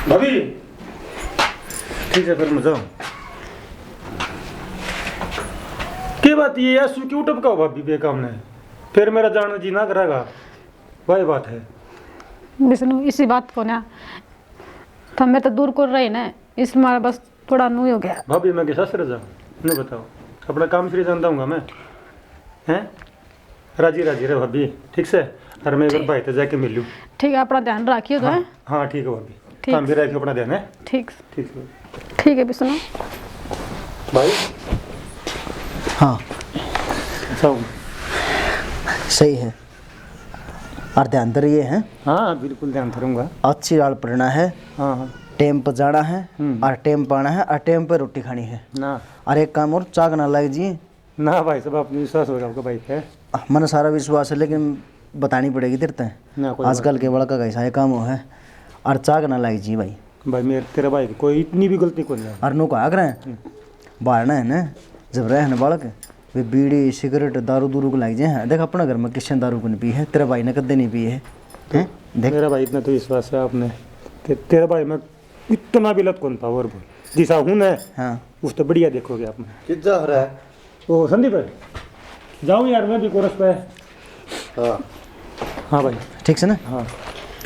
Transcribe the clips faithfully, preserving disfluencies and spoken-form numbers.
भाभी, ठीक है, फिर मैं जाऊँ। के बात ये, आंसू क्यों टपकाओ भाभी बेकाम ने? फिर मेरा जान जी ना करेगा, वही बात है। विष्णु, इसी बात को ना, तो मैं तो दूर कर रही ना, इस मारे बस थोड़ा नुई हो गया। भाभी, मैं के ससुर जाऊँ, नहीं बताओ, अपना काम फिर जानता हूँ मैं, हैं? राजी राजी रहे भाभी, ठीक से? और मैं एक बार भाई तो जाके मिल लूँ। ठीक है, अपना ध्यान रखियो तो, हाँ, हैं? हाँ, ठीक है भाभी। ठीक। काम भी रखियो अपना ध्यान, है? ठीक। ठीक है। ठीक है विष्णु। भाई। हाँ। सब सही है। और ध्यान धरिए हैं। हाँ, बिल्कुल ध्यान धरूंगा। अच्छी आल पढ़ना है। हाँ, हाँ। टाइम पर जाना है, हम्म। और टाइम पर आना है, और टाइम पर रोटी खानी है। ना। और एक काम और, चाक ना लाग जी। ना भाई साहब, आपने विश्वास होगा आपका भाई पे। मैंने सारा विश्वास है, लेकिन बतानी पड़ेगी तेरे ते। ना, कोई बात आजकल के नहीं। बड़का कैसा है काम हो है, और चाक ना लाग जी भाई। भाई, मेरे, तेरे भाई की कोई इतनी भी गलती कोनी है। और नु कहा करें, हम्म। बाहर ना है ना, जब रहे ना बालक, वे बीड़ी, सिगरेट, दारू दूरू को लाग जाए हैं। देख, अपने घर में किसी ने दारू को नहीं पी है, तेरे भाई ने कदे नहीं पी है। तो हैं? देख। मेरा भाई, इतना तो विश्वास है आपने, ते-, तेरे भाई में इतना भी लत कौन पावर बोल, जिसा हूं ना, हाँ। उस तो बढ़िया देखोगे आप में। कितना हो रहा है? ओ संदीप, जाऊँ यार, मैं भी कोरस पे। हाँ। हाँ भाई। ठीक से ना? हाँ।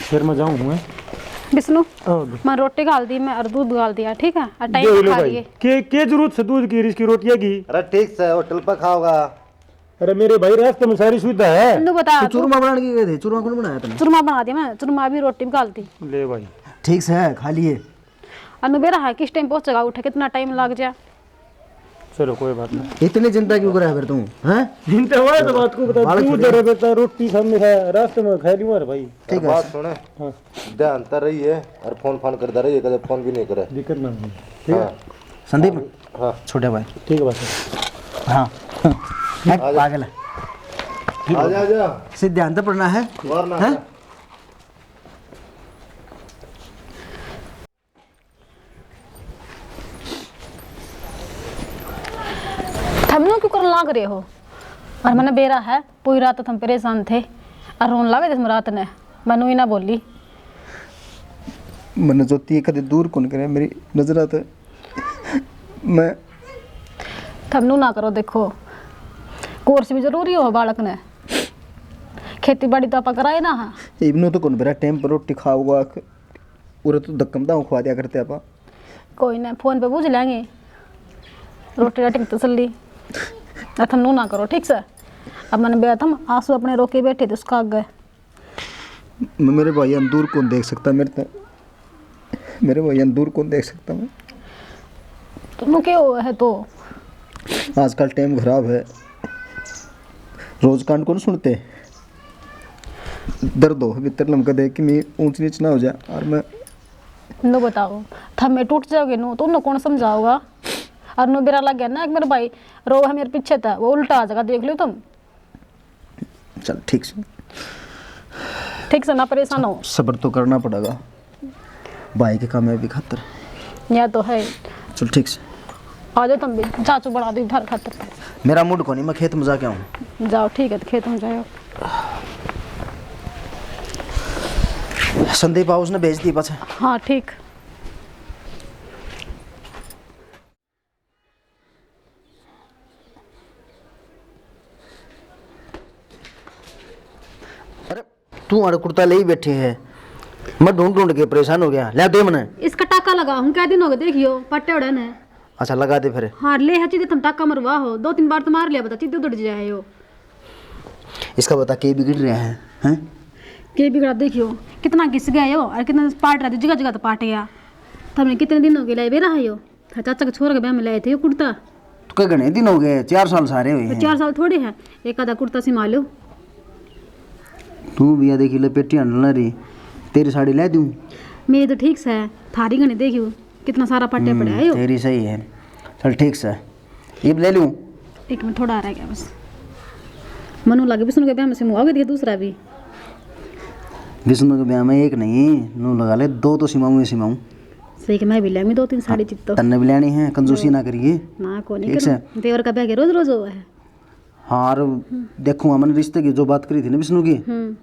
फिर मैं जाऊँ हूँ, हैं? विष्णु, हाँ भाई। मैं रोटी घाल दी, मैं और दूध घाल दिया, ठीक है? और टाइम देख लो खा भाई, लिए। के, के जरूरत से दूध की, इसकी रोटियाँ की? अरे ठीक से, होटल पे खाओगा। अरे मेरे भाई, रास्ते में सारी सुविधा है। तू बता, तू तू चूरमा बनाने की गए थे, चूरमा कौन बनाया तूने? चूरमा बना दिया मैं, चूरमा भी, रोटी भी घाल दी। ले भाई। ठीक से है, खा लिए। अनु बेरा है, किस टाइम पहुंचेगा, उठे कितना टाइम लग जा। चलो, कोई बात नहीं। इतनी चिंता क्यों करे फिर तू, हैं? चिंता हुआ तो बात को बता, बालक दूध छोड़े। अरे बेटा, रोटी सामने है, रास्ते में खा लूंगा रे भाई। ठीक है। बात सुने। हाँ। ध्यान तो रही है, और फोन फान करता रहिए, कदे फोन भी नहीं करे। दिक्कत ना हो। ठीक है। हाँ। संदीप। हाँ। छोटे भाई। ठीक है बस। हाँ। मैं आजा। पागल है। आजा, आजा। से ध्यान तो पड़ना है। वरना हैं? क्या? थम न्यू क्यों करन लाग रहे हो? और मने बेरा है, पूरी रात तो थम परेशान थे और रोन लागे थे रात ने, मनु ही ना बोली। मने ज्योति कदे दूर कौन करे मेरी नजरा ते। मैं थम न्यू ना करो, देखो कोर्स भी जरूरी हो बालक ने, खेती बाड़ी तो आपा कराए ना। हाँ, इबनो तो कौन बेरा टाइम पर रोटी खाओगा, उरे तो धक्कम दाव खवा दिया करते आपा। कोई ना, फोन पे पूछ लेंगे। रोटी राटी की तसल्ली। अब थम नू ना करो, ठीक से? अब मैंने बेरा थम आंसू अपने रोके बैठे थे उसका आगे। मैं मेरे भाई अंदूर कौन देख सकता मेरे ते? मेरे भाई अंदूर कौन देख सकता मैं? तुम के हो है तो? आजकल टाइम खराब है, रोज कांड कौन सुनते? दर्द हो भीतर लमका दे कि मैं ऊंच नीच ना हो जा। और मैं नो बताओ, थमे टूट जाओगे नो, तो नो कौन समझाओगा? और नो बेरा लग गया ना कि मेरा भाई रो है मेरे पीछे था, वो उल्टा आ जाएगा, देख लो तुम। चल ठीक से। ठीक से ना परेशान हो। सब्र तो करना पड़ेगा भाई की कामयाबी खातर। या तो है। चल ठीक से। आ जाओ तुम भी, चाचू बना दो घर खातर। मेरा मूड कोनी, मैं खेत में जाके आऊँ। जाओ, ठीक है, तो खेत में जाओ। संदीप आओ, उसने भेज दी बस। हाँ, ठीक। अरे, तू आड़े कुर्ता ले ही बैठे है, मैं ढूंढ ढूंढ के परेशान हो गया। ले दे मने। इसका टाका लगा हूँ, क्या दिन हो गए, देखियो, पट्टे उड़े ने। अच्छा, लगा दे फिर। हाँ, ले है, चीजें तुम टाका मरवा हो, दो तीन बार तो मार लिया, बता, चीजें उधड़ जाए हो। इसका बता, के बिगड़ रहा है, हैं? के बिगड़ा, देखियो, कितना घिस गया हो और कितना पाट रहा था, जगह जगह तो पाट गया। तुमने कितने दिन हो गए लाए बेरा है यो? हाँ, चाचा के छोरे के ब्याह में लाए थे यो कुर्ता। तो कई घणे दिन हो गए, चार साल सारे हुए तो हैं। चार साल थोड़े है, एक आधा कुर्ता सिमा लो। तू भी या देखी ले, पेटी हांडल ना रही, तेरी साड़ी ले दूं? मेरी तो ठीक से, थारी घणी देखियो, कितना सारा पाटे हम्म, पड़ा है यो। तेरी सही है, चल ठीक से, ये भी ले लूं? एक मिनट, थोड़ा रह गया बस। मनु लागे विष्णु के ब्याह में से मुआ गया दूसरा भी। विष्णु के ब्याह में एक नहीं, नू लगा ले, दो तो सिमाऊं ही सिमाऊं। सही कि मैं भी लेंगी दो तीन साड़ी चित्तो। तन्ने भी लेनी है, कंजूसी ना करिए। ना, कोनी ठीक से। देवर का ब्याह के रोज रोज हुआ है। हाँ, और देखूंगा, मैंने रिश्ते की जो बात करी थी ना विष्णु की, हम्म।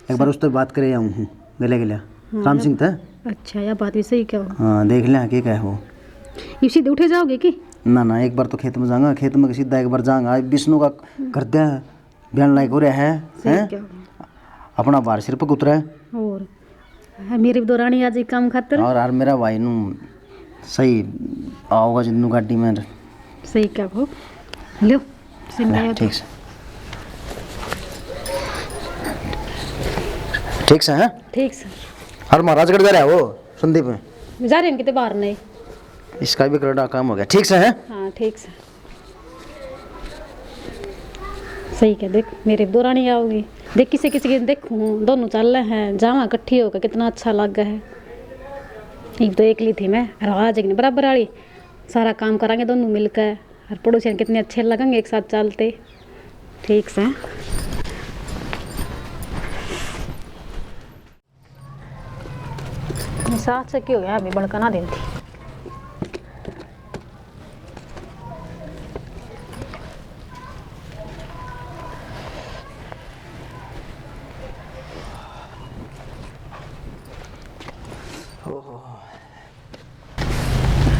एक बार उससे बात करे आऊँ हूँ, गले गले। हाँ, राम सिंह थे? अच्छा, यह बात भी सही कहो। हाँ, देख लिया, के कहे हो। इब सीधे उठे जाओगे कि? ना, ना, एक बार तो खेत में जाऊंगा, खेत में सीधा एक बार जाऊंगा। आज विष्णु का कर दिया, बयान लायक हो रहा है, सही हैं? कहो। अपना भार सिर पर उतरा है। और है मेरी भी दो रानी आज एक काम खातर। और यार, मेरा भाई नू सही आओगा जिन्नू गाड़ी में। सही कहो। लो, सिंगाया ले, ठीक से। ठीक से, हैं? ठीक से। और महाराजगढ़ जा रहा है वो, संदीप? जा रहे हैं कितने बाहर नहीं। इसका भी करड़ा काम हो गया। ठीक से, हैं? हाँ, ठीक से। सही कह, देख, मेरे दो रानी आओगी। देख, किसे किसे के देखूँ, दोनों चल रहे हैं, जावा इकट्ठी होकर, कितना अच्छा लग है। एक तो एकली थी मैं, और आज एक ने बराबर वाली, सारा काम करांगे दोनों मिलकर, और पड़ोसियां कितने अच्छे लगेंगे एक साथ चलते। ठीक से। साथ से क्यों है, अभी बड़का ना देती।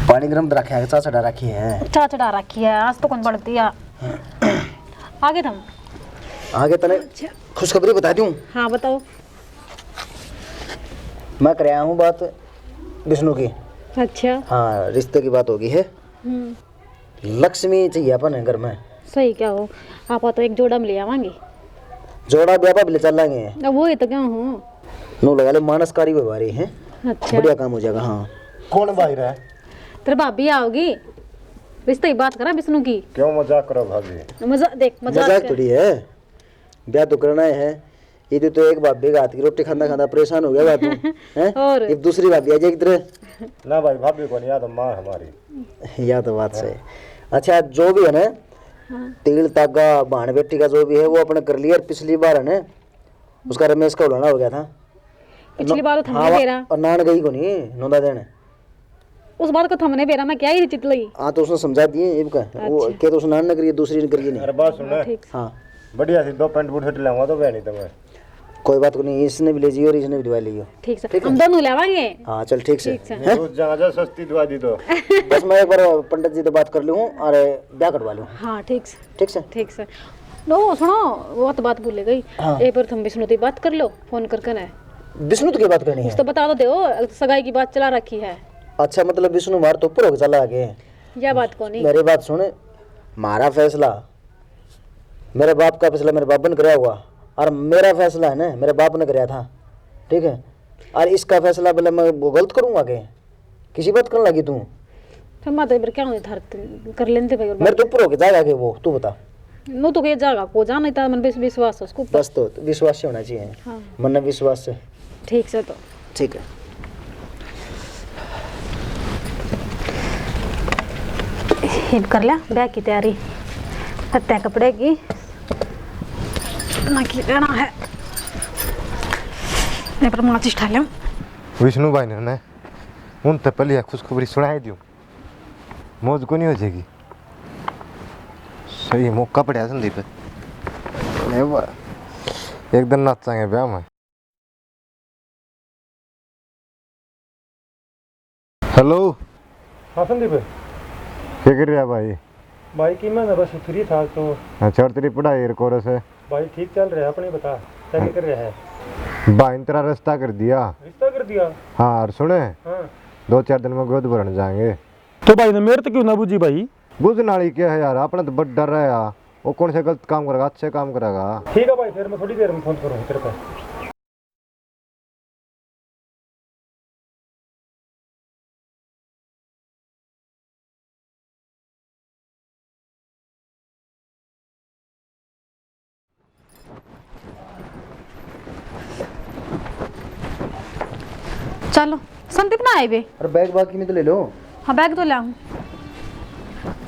पानी गरम तो रखा है, चाह चढ़ा रखी है। चाह चढ़ा रखी है, आज तो कौन बढ़ती है। आगे तुम। आगे तने अच्छा। खुशखबरी बता दूं? हाँ, बताओ। मैं कर आया हूँ बात विष्णु की। अच्छा। हाँ, रिश्ते की बात हो गई है। हम्म। लक्ष्मी चाहिए अपन घर में। सही कहो, आप तो एक जोड़ा में ले आवांगे। जोड़ा भी आप ले चलेंगे। अब वो ही तो क्या हूँ। नू लगा ले, मानसकारी व्यवहारी है। अच्छा। बढ़िया काम हो जाएगा। हाँ। कौन भाई रहा? तेरे भाभी आओगी, रिश्ते की बात करा विष्णु की। क्यों मजाक करो भाभी? मजा-, देख, मजाक मजाक कर- थोड़ी है, ब्याह तो करना है। ये तो, तो एक भाभी के हाथ की रोटी खांदा खांदा परेशान हो गया बाबू, हैं? और? ये दूसरी भाभी आ जाएगी तेरे। ना भाई, भाभी को नहीं, या तो माँ हमारी। या तो बात सही। अच्छा, जो भी है ना, हाँ। तेल तागा, भाण बेटी का जो भी है, वो अपने कर लिया। और पिछली बार है ना, उसका रमेश का उलाना हो गया था। पिछली बार तो हाँ, थमने वा-, बेरा। और नान गई को नहीं, नौंदा देने। उस बात को थमने बेरा मैं क्या ही चित लगी। हाँ, तो उसने समझा दिए, इब का। वो अच्छा। क्या तो उसने नान न करिए, दूसरी ने करिए नहीं। अरे बात सुन। हाँ, ठीक। हाँ। बढ़िया सी दो पैंट बूट शर्ट लाऊंगा तो बहनी तुम्हें। कोई बात को नहीं, इसने भी ले जाइयो और इसने भी दिवा लियो। ठीक से, ठीक है? हम दोनों लेवांगे। हाँ, चल, ठीक से। ठीक से। हैं? रोज जा, जा, सस्ती दवा दी दो। बस मैं एक बार पंडित जी से बात कर लूँ और ब्याह कटवा लूँ। हाँ, ठीक से। ठीक से? ठीक से। नो, सुनो, वो तो बात भूल गई। हाँ। एक बार तुम विष्णु से बात कर लो, फोन करके ना। विष्णु तो की बात करनी है? तो बता तो दो, सगाई की बात चला रखी है। अच्छा, मतलब विष्णु मार तो ऊपर होके चला आगे। या बात कौन है? मेरी बात सुन, मारा फैसला, मेरे बाप का फैसला मेरे बाप ने कराया हुआ, और मेरा फैसला है ना, मेरे बाप ने कराया था, ठीक है? और इसका फैसला भले मैं वो गलत करूँगा के? किसी बात करने लगी तू? फिर मैं तो एक बार क्या होने थार कर लेते भाई, और मेरे तो ऊपर होके जाएगा के वो, तू बता। नो तो के जाएगा को जाना, इतना मन विश-, विश्वास है उसको ऊपर। बस तो विश्वास से होना चाहिए। हाँ। मन विश्वास से। ठीक से तो। ठीक है। हिप कर लिया ब्याह की तैयारी, हत्या कपड़े की ना की रहना है। मैं पर माचिस ठा लिया। विष्णु भाई ने उन तक पहले खुशखबरी सुनाई दियो, मौज को नहीं हो जाएगी। सही मौका पड़ा संदीप। ले वाह, एक दिन नाचांगे ब्याह में। हेलो। हाँ संदीप। क्या कर रहा भाई? भाई की मैं बस फ्री था तो। अच्छा, और तेरी पढ़ाई और कोर्स है? भाई ठीक चल रहा है, अपनी बता, क्या क्या कर रहा है? भाई ने तेरा रिश्ता कर दिया। रिश्ता कर दिया? हाँ, और सुने, हाँ। दो चार दिन में गोद भरने जाएंगे। तो भाई ने मेरे तो क्यों ना बुझी भाई? बुझने वाली क्या है यार, अपना तो बड़ा डर है यार, वो कौन सा गलत काम करेगा, अच्छे काम करेगा। ठीक है भाई, फिर मैं थोड़ी देर में फोन करूँ तेरे पे। चलो, संदीप ना आए बे। अरे बैग बाकी में तो ले लो। हाँ, बैग तो ले आऊँ।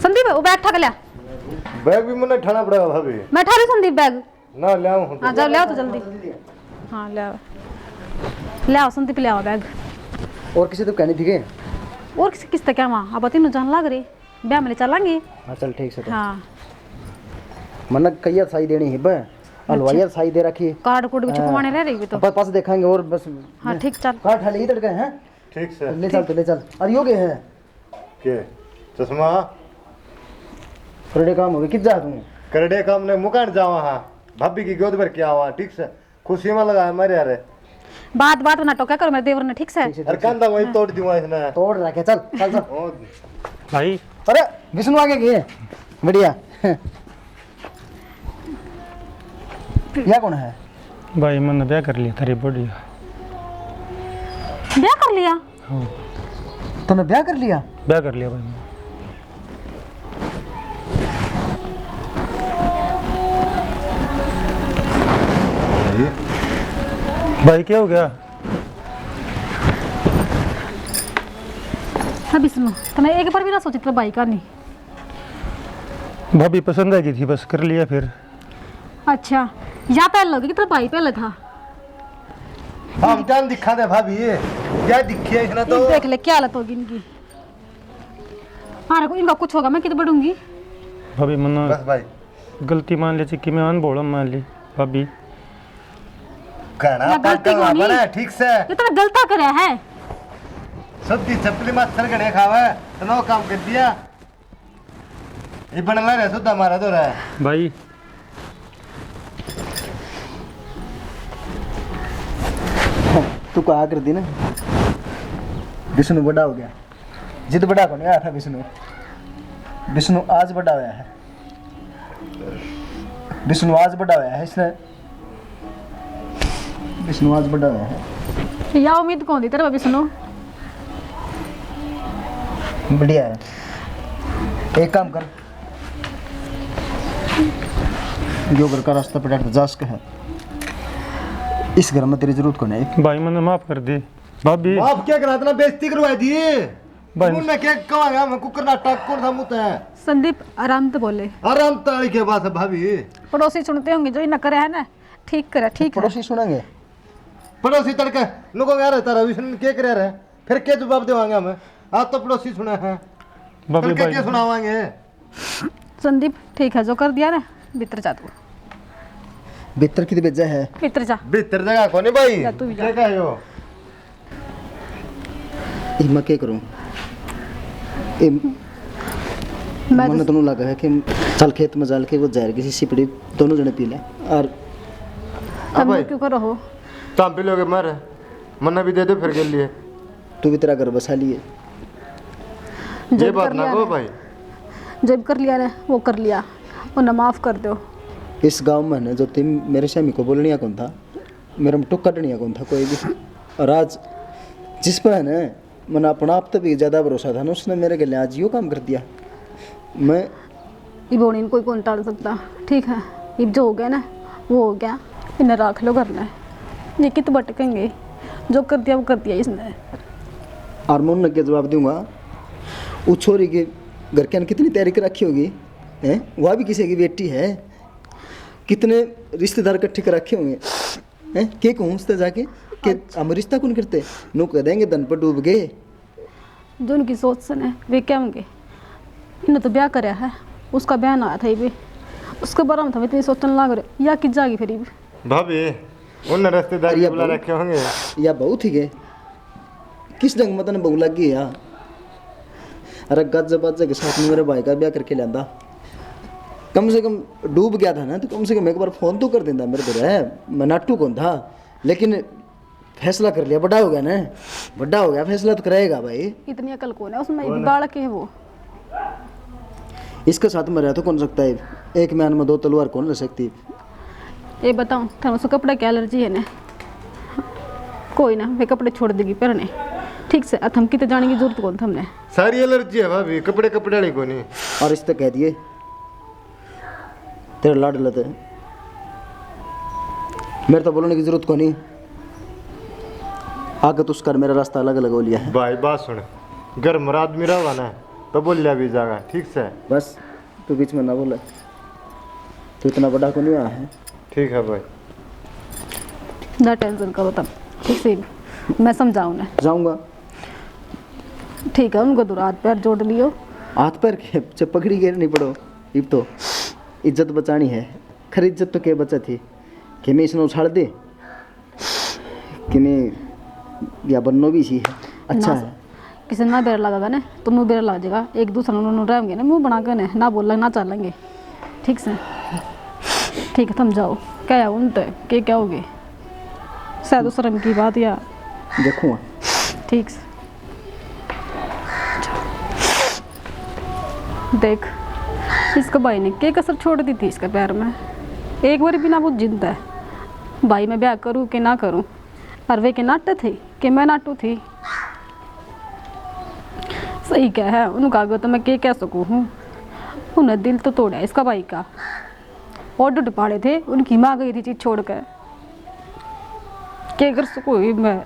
संदीप, वो बैग ठा के ले आ। बैग भी मैंने ठाना पड़ेगा भाभी। मैं ठा लूँ संदीप बैग। ना, ले आऊँ। हाँ, जाओ, ले आओ तो जल्दी। हाँ, ले आओ। ले आओ, संदीप, ले आओ बैग। और किसी तो कहनी थी के? और किसी, किस तक क्या वहाँ? अब तीनों जान लाग रही। ब्याह में ले चलांगे। हाँ, चल, ठीक से तो। हाँ। मन्ने कहिया साई देनी है बे। हलवाई अच्छा। यार साई दे रखी है। कार्ड कूड भी हाँ। छपवाने रह रही भी तो। बस, बस देखांगे और बस। हाँ, ठीक, चल। कार्ड ठा ले ही तड़के हैं। ठीक से। ले चल, तो ले चल। और यो के है? के? चश्मा? करड़े काम हो गए, कित जा तू? करड़े काम ने मुकान जावा हाँ। भाभी की गोद भर के आवा, ठीक से। खुशी में लगा है मारे यार। बात, बात ना टोका करो, मेरे देवर ने, ठीक से? ठीक से, अरे ठीक से। कांदा वही तोड़ दूंगा इसने। तोड़ रखे, चल, चल, चल। ओ। भाई। अरे, विष्णु आगे गए। बढ़िया। या कौन है? भाई, मैंने ब्याह कर लिया, तेरी बुढ़िया। ब्याह कर लिया? हाँ। तूने ब्याह कर लिया? ब्याह कर लिया भाई मैंने। भाई, क्या हो गया? अभी सुनो, तने एक बार भी ना सोची तेरे भाई का नहीं। भाभी पसंद आ गई थी, बस कर लिया फिर। अच्छा, या पहले लगे कि तेरा भाई पहले था? हम जान दिखा दे भाभी, क्या दिखिए इसने तो। ये देख ले क्या हालत होगी इनकी। अरे को इनका कुछ होगा, मैं कित बढ़ूंगी? भाभी मन्ना बस भाई। गलती मान ली कि मैं अनभोला मान ली भाभी। घना या गलती पागल कोनी। बना है, ठीक से। ये तो गलता करे है। सब्जी चपली माथर घड़े खावे, तनो काम कर दिया। ये बनला रे सुद्धा मारा तो रे। भाई। तू कहा कर दी ना, विष्णु बड़ा हो गया। जिद बड़ा को नहीं आया था विष्णु। विष्णु आज बड़ा होया है। विष्णु आज बड़ा होया है इसने। विष्णु आज बड़ा होया है। या उम्मीद कौन थी तेरे पे विष्णु? बढ़िया है। एक काम कर, जो घर का रास्ता पलट जा सके है, इस घर में तेरी जरूरत को नहीं। भाई, मैंने माफ कर दी भाभी। माफ क्या करा, इतना बेइज्जती करवा दी। भाई। मुन्ने के कहांगा मैं, कुकर नाटक कौन था मुंह तै? संदीप, आराम तो बोले। आराम तो आई के बात है भाभी। पड़ोसी सुनते होंगे जो इन्हें करे है ना, ठीक करे, ठीक है। पड़ोसी सुनेंगे? पड़ोसी तड़के नुको यार तारा विष्णु ने के करे रे? फिर के जवाब देवांगे हम? आज तो पड़ोसी सुना है। भाभी तड़के भाई। के सुनावांगे? संदीप, ठीक है, जो कर दिया ना, भीतर जा तू। भीतर कित भेजा है? भीतर जा। भीतर जगह कोनी भाई। जा तू भी जा। क्या कहो? ए, मैं के करूं? ए, मैं मन्ने तो दोनों लगा है कि चल खेत में जाल के वो जहर की सी सिपड़ी दोनों जने पी ले। और अब हाँ भाई। क्यों करो हो? तुम पी लोगे मर, मन्ने भी दे दो फिर के लिए। तू भी तेरा घर बसा लिए। ये जब बात कर ना लिया कहो ना। भाई। जब कर लिया ना, वो कर लिया, उन्हें माफ कर दो। इस गांव में ना जो तुम मेरे स्यामी को बोलनिया कौन था, मेरे में टुक काटनिया कौन था कोई भी। और आज जिस पर है ना मैंने अपना आप तो भी ज्यादा भरोसा था ना, उसने मेरे गले आज यो काम कर दिया। मैं इब होनी कोई कौन टाल सकता। ठीक है, इब जो हो गया ना, वो हो गया। इन्हें राख लो घर में, ये कित भटकेंगे। जो कर दिया, वो कर दिया इसने। और मैं उन्हें क्या जवाब दूंगा? उस छोरी के घर के ने कितनी तैयारी कर रखी होगी, हैं? वह भी किसी की बेटी है, कितने रिश्तेदार इकट्ठे कर रखे होंगे, हैं? के कहूँ उससे जाके कि अच्छा। हम रिश्ता कौन करते? नो कह देंगे धन पर डूब गए। जो उनकी सोच से ना, वे क्या होंगे? इन्हें तो ब्याह करया है, उसका ब्याह ना आया था ये भी। उसके बारे में तो हम इतनी सोचने लाग रहे, या कि जागी फिर ये भी। भाभी, उन रिश्तेदार अरे भी या बुला बहू, रखे होंगे। या बहू थी के? किस ढंग में तने बहू लग गई यार? अरे गाजा बाजा के साथ में मेरे भाई का ब्याह करके लांदा। कम से कम डूब गया था ना, तो कम से कम एक बार फोन तो कर देंदा मेरे को रे। मैं नाटू कौन था, लेकिन फैसला कर लिया, बड़ा हो गया ना, बड़ा हो गया, फैसला तो कराएगा भाई। इतनी अकल कौन है उसमें, ये भी बालक है वो। इसके साथ में रह तो कौन सकता है, एक म्यान में दो तलवार कौन रह सकती? ये बताओ, थाने उस कपड़े की एलर्जी है ना? कोई ना, वे कपड़े छोड़ देगी पहने। ठीक से, अब हम किते जाने की जरूरत कौन थमने। सारी एलर्जी है भाभी, कपड़े, कपड़े वाली कोनी। और इस तो कह दिए, तेरे लाडले ते मेरे तो बोलने की जरूरत कोनी। आगे तो उसका मेरा रास्ता अलग अलग हो लिया है। भाई, बात सुन, घर में आदमी रहा ना, तो बोल लिया भी जागा, ठीक से? बस, तू बीच में ना बोले। तू इतना बड़ा को नहीं आया है। ठीक है भाई। ना टेंशन करो तुम, ठीक से, मैं समझाऊँ ना। जाऊँगा। ठीक है, उनको दूर हाथ पैर जोड़ लियो। हाथ पैर के पीछे पकड़ी के नहीं पड़ो। इब तो इज्जत बचानी है। खैर, इज्जत तो के बचा थी, कि मैं इसने उछाल दे, कि नहीं, या बन्नो भी सी है, अच्छा ना है। किसी ना बेरा लगा ना, तो मुँह बेरा लग जाएगा। एक दूसरे ने उन्होंने रह गए ना, मुँह बना के ना, ना बोलेंगे, ना चलेंगे। ठीक से? ठीक है, तुम जाओ। क्या है उन तो, के क्या हो गए? शायद उस शर्म की बात या। देखूँगा। ठीक से। देख, इसके भाई ने के कसर छोड़ दी थी इसके पैर में। एक बार भी ना वो जिंदा है। भाई, मैं ब्याह करूँ कि ना करूँ? और वे के नाटे थे कि मैं नाटू थी? सही कह है, उनका आगे तो मैं के कह सकूँ हूँ। उन्हें दिल तो तोड़ा इसका भाई का। और डुड पाड़े थे, उनकी माँ गई थी चीज छोड़ के। के कर सकूँ ही मैं?